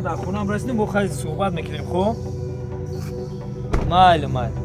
Ман дар хонаам расидем, бо хай суҳбат мекунем, хуб? Майли, майли.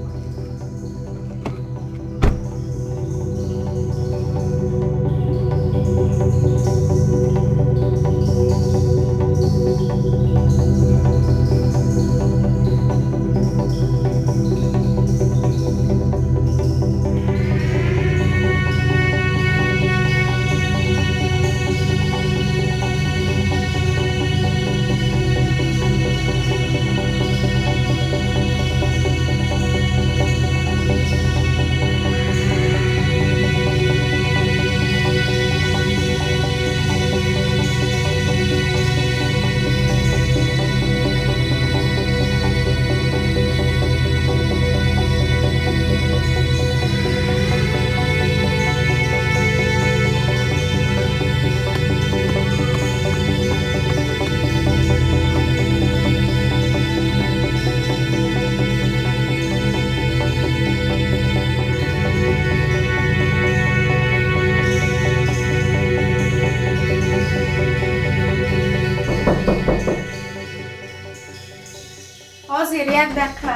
Ҳозир, як дақиқа.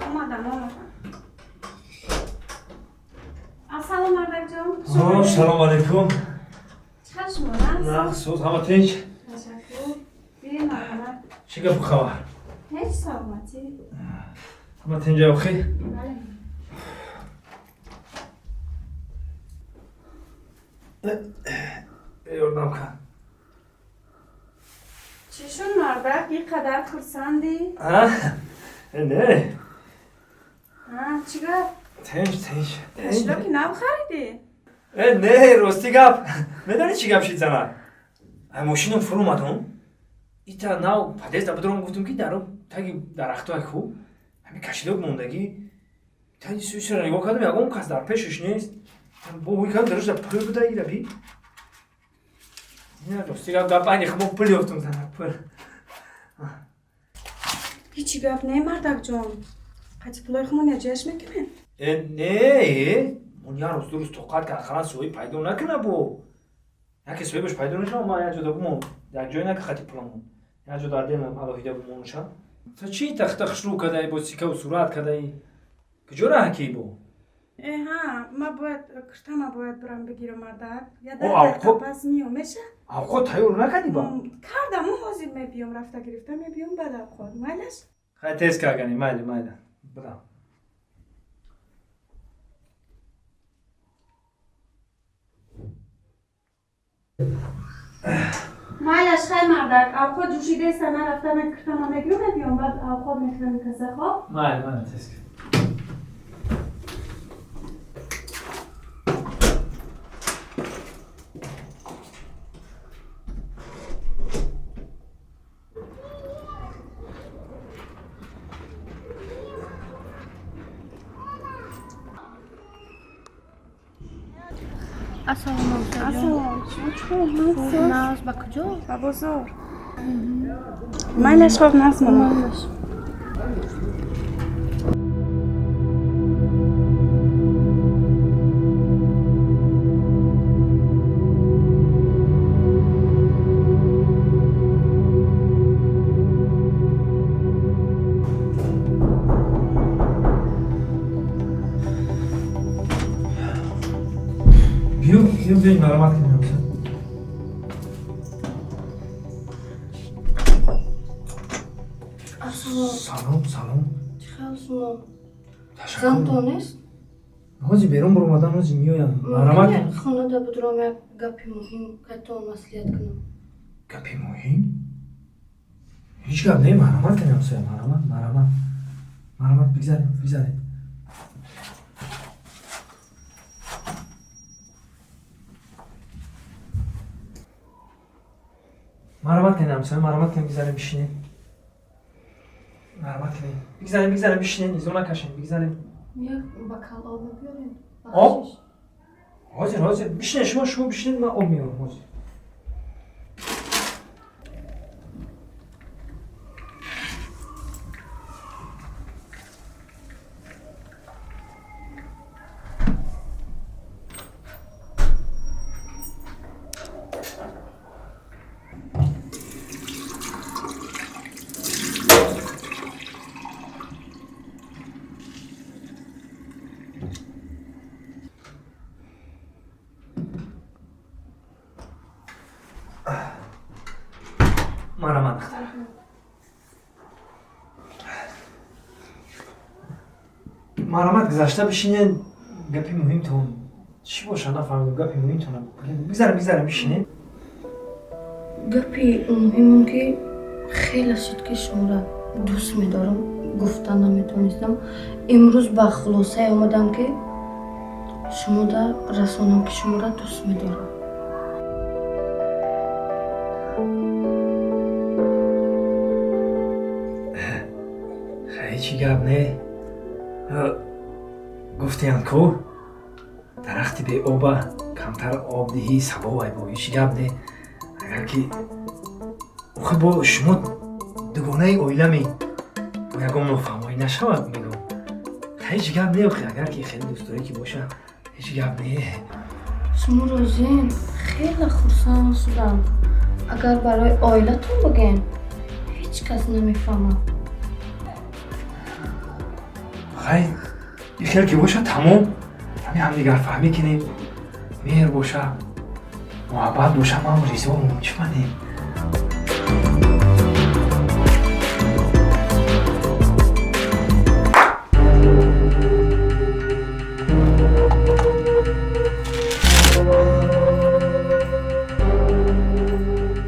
Омадам, омадам. Ассалом, мардакҷон. О, салом алейкум. Чӣ хел шумо, нағз? Нағз, соз, ҳама тинч? Ташаккур. Бирин, марҳамат. Чӣ гапу хабар? Ҳеҷ, саломатӣ. Ҳама тинҷа, охи? Бале. Ёрдам кан. Чӣ шуд, мардак, ин қадар хурсандӣ? А? Не. Ҳа, чӣ гап? Тинч, тинч. Кошелёки нав харидӣ? Э, не, рости гап. Медонӣ чӣ гап шид, зана? Ай мошинам фурӯ омадум. Ита нав подъезда будурам, гуфтум ки даро таги дарахтои хуб ҳами кошелёк мондагӣ. Таги сӯсера нигоҳ кардам, ягон кас дар пешаш нест. Бо ҳуй кардам, дарушда пул буда, ира би. Не, рости гап, гап айни химо пул ёфтум, зана, пул. Ҳечи гап не, мардакҷон. Қати пулои хумон яҷояш мекунем. Э, не, э, он як рӯз ду рӯз тоқат кард, ақаллан соҳиб пайдо накуна бо. Яке соҳибаш пайдо нашава, ман як ҷода бумон, як ҷое нака хати пуламон. Як ҷода отдельно алоҳида бумонша. Та чӣ тахта хушрӯ кадаи, бо сикаву сурат кадаи? Куҷо раҳакӣ бо? Э, ҳа, ма бояд киртама бояд бирам бигирам, мардак. Я О, 10 дақиқа авқот- пас миём, меша? Авқот тайёр накардӣ ба? Кардам, ҳозир мебиём, рафта гирифта мебиём, баъд авқот. Майлаш? Хай, тез каргани, майли, майли. Бирам. Майлаш, хай, мардак, авқот ҷӯшидаеста, ман рафта ме киртама мегирам, мебиём, баъд авқот мехӯрем каса, хоб? Майли, майли, тез кар. Ассалому алайкум. Ассалом, шумо чӣ хел? Нағз? Нағз, ба куҷо? Ба бозор. Майлаш, хоб, нағз монам. Майлаш. Биё, биё, биё, маромат кунем ҳамса. Ассалом. Салом, салом. Чӣ хел шумо? Ташаккур. Зантон нест? Ҳозир берун баромадан, ҳозир меоям. Маромат Мумкин хонада будурам, як гапи муҳим кайтон маслиҳат кунам. Гапи муҳим? Ҳеҷ гап не, маромат кунем ҳамсоя, маромат, маромат. Маромат, бигзарем, бигзарем. Маромат кунем ҳамсоя, маромат кунем, бигзарем, бишинем. Маромат кунем. Бигзарем, бигзарем, бишинем, изо накашем, бигзарем. Як бокал об мебиёрем? Об? Ҳозир, ҳозир, бишинед шумо, шумо бишинед, ман об меорам ҳозир. Марамат, духтара. Марамат, гузашта бишинен. Гапи муҳимтон чӣ боша, нафаҳмидам. Гапи муҳимтона бигзарем, бигзарем, бишинен. Гапи муҳимон ки хеле шуд ки шуморо дӯст медорам, гуфта наметавонистам. Имрӯз ба хулосае омадам ки шумода расонам ки шуморо дӯст медорам. Ҳечи гап не. Гуфтиянд ку, дарахти беоба камтар об диҳӣ, сабобай бо. Ҳечи гап не. Агар ки охи бо шумо дугонаи оилами, бо ягон нофаҳмоӣ нашавад, мегӯм. Ҳеҷ гап не, охи агар ки хеле дӯстдорӣ ки боша, ҳеҷ гап не. Шумо розиен? Хеле хурсанд шудам. Агар барои оилатон бигӯем, ҳеҷ кас намефаҳмад. Хай, хел ки боша, тамом. Ҳами ҳамдигарфаҳмӣ кунем, меҳр боша, муҳаббат боша, ман ризоам. Чӣ манем?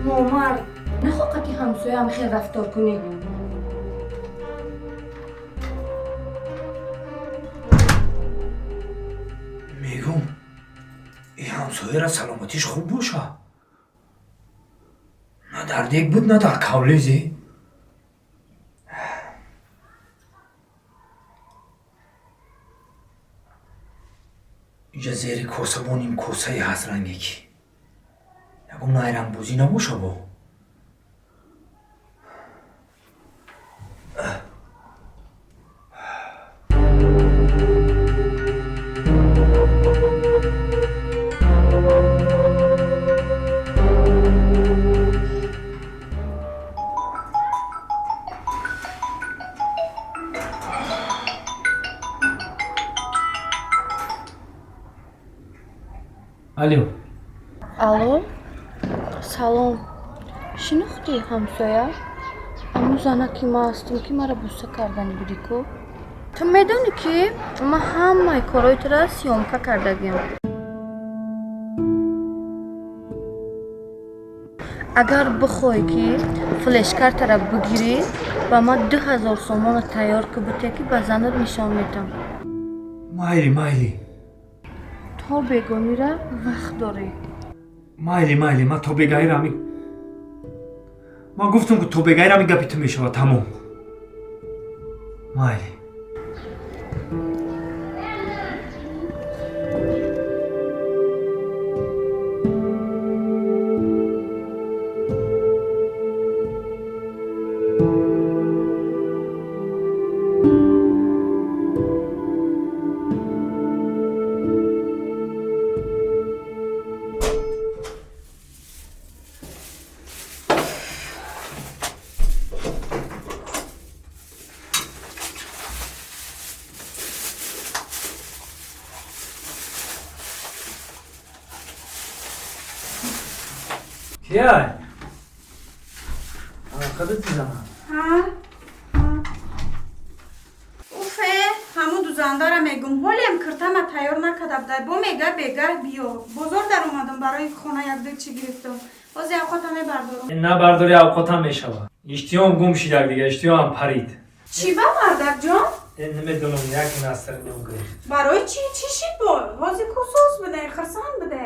Номард, нахоҳ ки ҳамсояам хел рафтор кунӣ. Мегум, ин ҳамсояра саломатиш хуб боша. На дар дег буд, на дар кавлезе. Инҷа зери коса бо ним косае ҳаст ранге ки. Ягон найрангбозӣ набоша бо. Алло. Алло, салом. Шинохтӣ, ҳамсоя? Аму занаки ма ҳастам ки маро буса кардани будӣ ку. Ту медонӣ ки ман ҳамаи корҳои тура съёмка кардагиам. Агар бихоҳӣ ки флешкартара бигирӣ, ба ман 2000 сомона тайёр ки буте ки ба занат нишон медам. Майли, майли. То бегонира вақт дорӣ. Майли, майли, ман то бегаира ҳами, ман гуфтам ки то бегаира ҳами гапи ту мешавад, тамом. Майли. Кияй? Худат зана. Ҳа? Уфе, ҳамун дузандара мегум. Ҳолиам киртама тайёр накарда будай. Бо мега бегаҳ биё. Бозор дар омадам, барои хона якду чӣ гирифтам. Боз авқота мебардорам. Набардори, авқотам мешава. Иштиём гум шидак дига, иштиёам парид. Чӣ ба, мардакҷон? Намедонам, як настроениям гирифт. Барои чӣ? Чӣ шид бо? Ҳозир ку соз буде, хирсанд буде.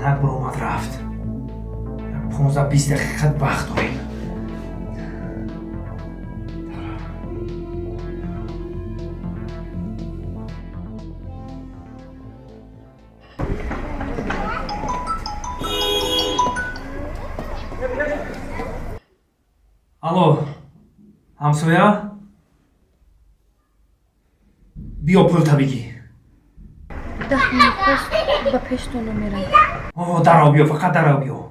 Занак баромад рафт. 15-20 дақиқа вақт дорем. Алло, ҳамсоя, биё, пулта бигӣ. 10 минут пас ба пештон намерам. О, дарав, биё, фақат дарав, биё.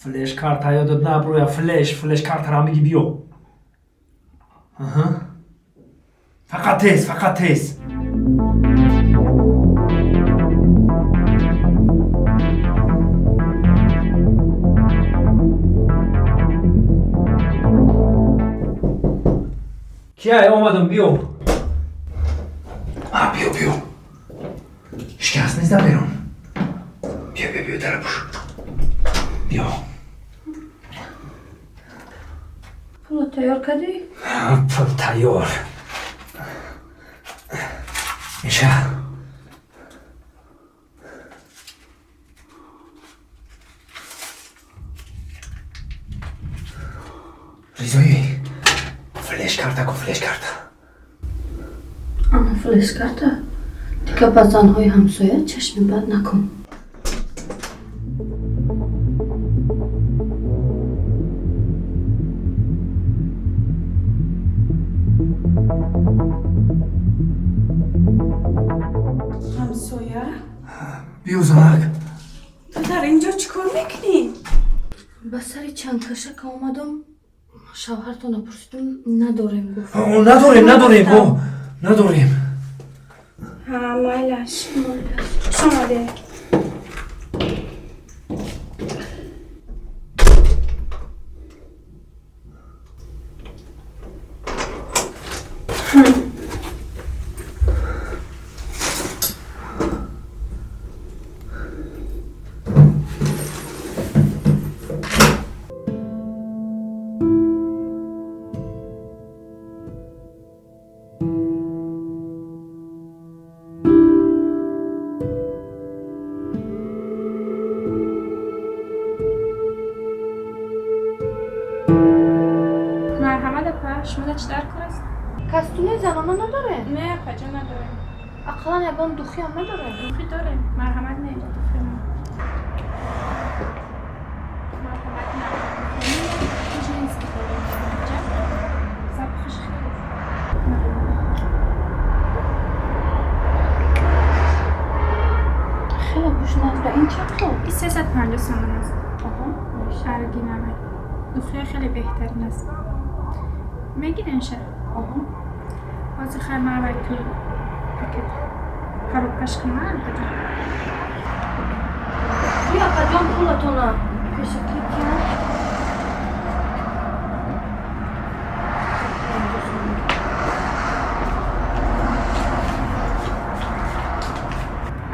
Флеш карта ёдат наброя, флеш картарам биги, биё. Фақат тез, фақат тез. Кияй, омадам, биё. А, биё, биё. Шикаст нест берун. Биё, биё, биё, дара пуш. Биё. Пуло тайёр кардӣ? Пул тайёр. Миша. Ризоӣ, флеш карта ку, флеш карта. Ана флеш карта. Дига ба занҳои ҳамсоя чашми бад накун. Ҳамсоя. Биё, занак. Ту дар ин ҷо чӣ кор мекунӣ? Ба сари чандкашака омадам, шавҳартона пурсидум, надорем гуфт. О, надорем, надорем, о, надорем. Ҳа, майлаш, хуш омадед. Марҳамат, апа, шумо чӣ дар кор аст? Костюми занона надорем? Не, апаҷон, надорем. Ақаллан ягон духиам надорем? Духи дорем, марҳамат. Не, духи мо, марҳамат, на, женский дорем инҷа, запахаш хеле. Марҳамат. Хеле гӯш назда, ин чанд пул? И 350 сомон аст. Аҳа. Оригинал духия, хеле беҳтарин аст. Мегирен ша? Аҳа. Ҳозир хай ман вай ту пакет коробкаш кунам, апаҷон. Биё, апаҷон, пулатона пешакӣ киям.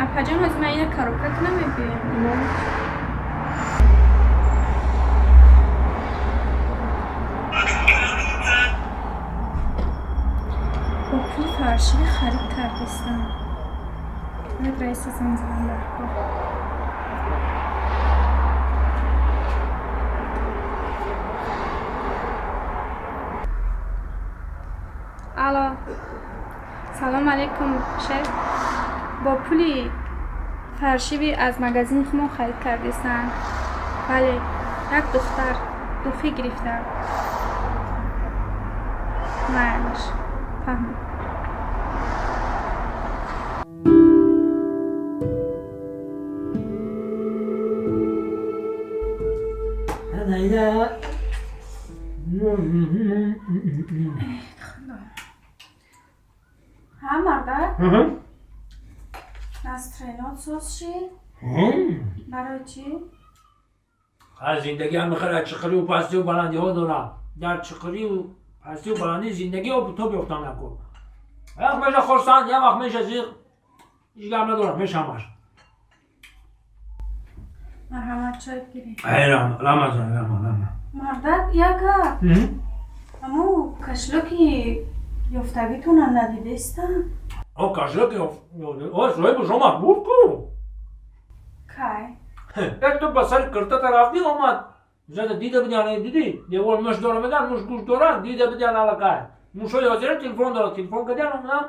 Апаҷон, ҳозир ман ина коробка кунам, мебиёям. Бо пули фаршивӣ харид кардистам. Бояд раиса занг занам даркор. Алло, салом алейкум, шеф. Бо пули фаршивӣ аз магазини худмон харид кардистам. Бале, як духтар духӣ гирифтам. Майлаш, фаҳмид. Ҳа, мардак, настроеният соз шид, барои чӣ? Зиндагӣ ҳам хеле чиқирию пастию баландиҳо дорад. Дар чиқирию пастию баландии зиндагӣ обу тоб ёфтан накун. Як меша хурсанд, як вақт меша зиқ. Ҳеҷ гап надорад, мешамаш. Марҳамат, чой бигиред. Ай, рамазон, рама, рама. Мардак, як гап. Аму кошелёки ёфтагитонам надидестам. О, кошелёки, о, соҳибаш омад, бурд ку. Кай? Як ту ба сари киртата рафтӣ, омад. Зада дида будиан, дидӣ? Девор муш дора меган, муш гӯш дора, дида будиан аллакай. Мушои ҳозира телефон дора, телефон кардиан, омадам.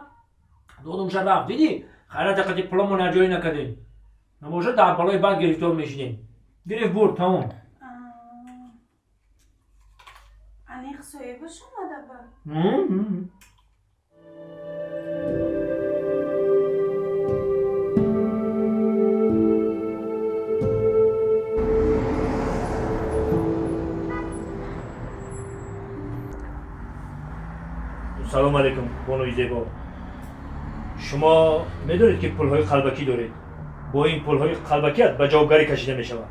Додумша рафт, дидӣ? Хайрата қати пуламон ҷое накардем. Набошад, дар балои банд гирифтор мешидем. Гирифт, бурд, тамом. Аниқ соҳибаш омада буд? Салом алейкум, бонуи зебо. Шумо медонед, ки пулҳои қалбакӣ доред. Бо ин пулҳои қалбакият ба ҷавобгарӣ кашида мешавад.